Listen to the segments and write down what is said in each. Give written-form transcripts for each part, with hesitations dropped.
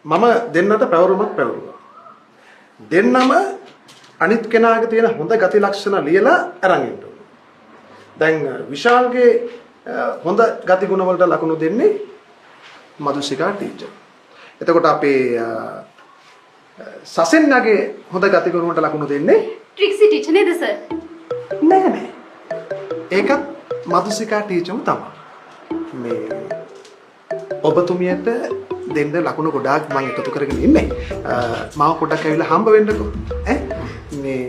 මම දෙන්නට පැවරුමක් පැවරුවා. දෙන්නම අනිත් කෙනාගේ තියෙන හොඳ ගති ලක්ෂණ ලියලා අරන් එන්න ඕනේ. දැන් විශාල්ගේ හොඳ ගති ගුණ වලට ලකුණු දෙන්නේ මధుසිකා ටීචර්. එතකොට අපේ සසෙන්නගේ හොඳ ගති ගුණ වලට ලකුණු දෙන්නේ ට්‍රික්සි ටීචර් නේද සර්? නෑ නෑ. ඒකත් මధుසිකා ටීචර්ම තමයි. මේ ඔබතුමියට දෙන්න ලකුණු ගොඩාක් මං එකතු කරගෙන ඉන්නේ. මාව පොඩ්ඩක් ඇවිල්ලා හම්බ වෙන්නකෝ. ඈ මේ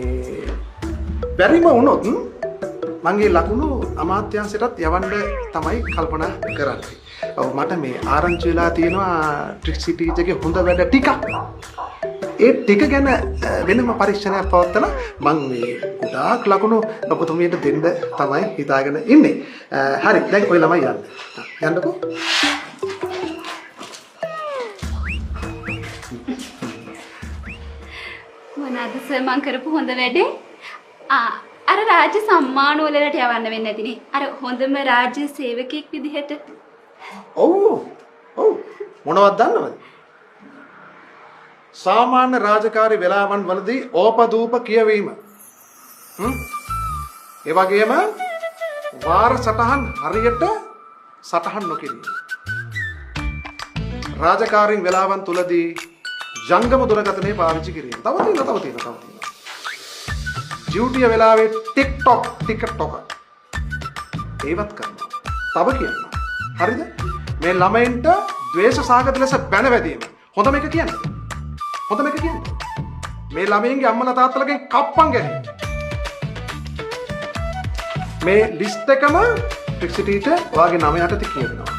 බැරිම වුණොත් මගේ ලකුණු අමාත්‍යාංශයටත් යවන්න තමයි කල්පනා කරන්නේ. ඔව් මට මේ ආරංචි වෙලා තියෙනවා ට්‍රික්සි ටීචර්ගේ හොඳ වැඩ ටිකක්. ඒ ටික ගැන වෙනම පරීක්ෂණයක් පවත්වලා මං මේ ගොඩාක් ලකුණු ඔබතුමියට දෙන්න තමයි හිතාගෙන ඉන්නේ. හරි දැන් ඔය ළමයි යන්න. යන්නකෝ. මොනවාද සර් මං කරපු හොඳ වැඩේ? අර රාජ්‍ය සම්මාන වලට යවන්න වෙන්නේ නැතිනේ. අර හොඳම රාජ්‍ය සේවකයෙක් විදිහට. ඔව් ඔව් මොනවද දන්නවද? සාමාන්‍ය රාජකාරී වෙලාවන් වලදී ඕපදූප කියවීම. ඒ වගේම වාර සටහන් හරියට සටහන් නොකිරීම. රාජකාරීන් වෙලාවන් තුලදී ජංගම දුරකථනය පාවිච්චි කිරීම. තව තියෙනවා තව තියෙනවා තව තියෙනවා. ඩියුටිය වෙලාවේ ටික්ටොක් ටිකට් ඒවත් කරනවා. තව කියනවා. හරිද? මේ ළමයින්ට ද්වේෂ සහගත ලෙස බැන වැදීම. හොඳම එක කියන්නේ. හොඳම එක කියන්නේ. මේ ළමයින්ගේ අම්මලා තාත්තලාගෙන් කප්පම් ගැනීම. මේ ලිස්ට් එකම ට්‍රික්සි ටීචර් ඔයාගේ නම යටතේ කියවෙනවා.